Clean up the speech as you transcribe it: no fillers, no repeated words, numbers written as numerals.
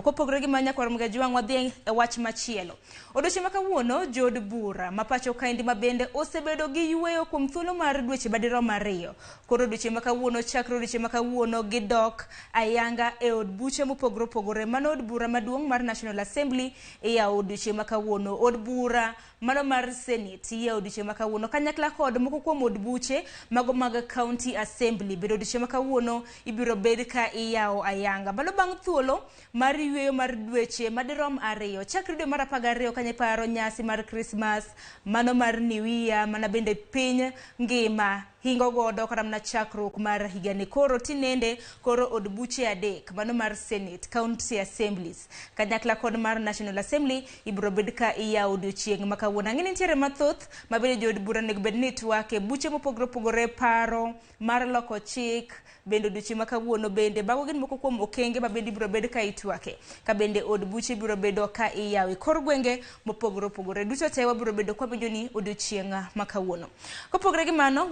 Kopogore gi mano nyakwar Mgajwang' wadhi e wach machielo. Odiochieng' ma kawuono jood bura ma pacho kaendi ma bende osebedo gi yueyo kuom thuolo mar dweche madirom ariyo. Koro odiochieng' ma kawuono chakre odiochieng' ma kawuono gidok ayanga e od buche mopogore opogore. Mano od bura maduong' mar National Assembly iyawo odiochieng' ma kawuono. Od bura mano mar Senate iyawo odiochieng' ma kawuono kanyakla kod moko kuom od buche mago mag County Assembly. Bende odiochieng' ma kawuono ibiro bed ka iyawo ayanga. Mano bang' thuolo mar yueyo mar dweche madirom ariyo. Chakre dwe mar 12 kanyo iparo nyasi mar Christmas, mano mar New Year, mana bende piny ngima hingo godo kata mana chakruok mar higani. Koro tinende koro od buche adek, mano mar Senate, County Assemblies, kanyakla kod mar National Assembly ibiro bed ka iyawo odiochieng' ma kawuono. Ang'e ni nitiere mathoth ma bende jood bura onego bed ni twak e buche mopogore opogore, paro mar loko chik, bende odiochieng' ma kawuono bende mago gin moko kuom okenge ma bende ibiro bed ka itwake ka bende od buche ibiro bedo ka iyawo e kor gwenge mopogore opogore. Duto te wabiro bedo kwawinjo ni odiochieng' ma kawuono. Kopogore gi mano.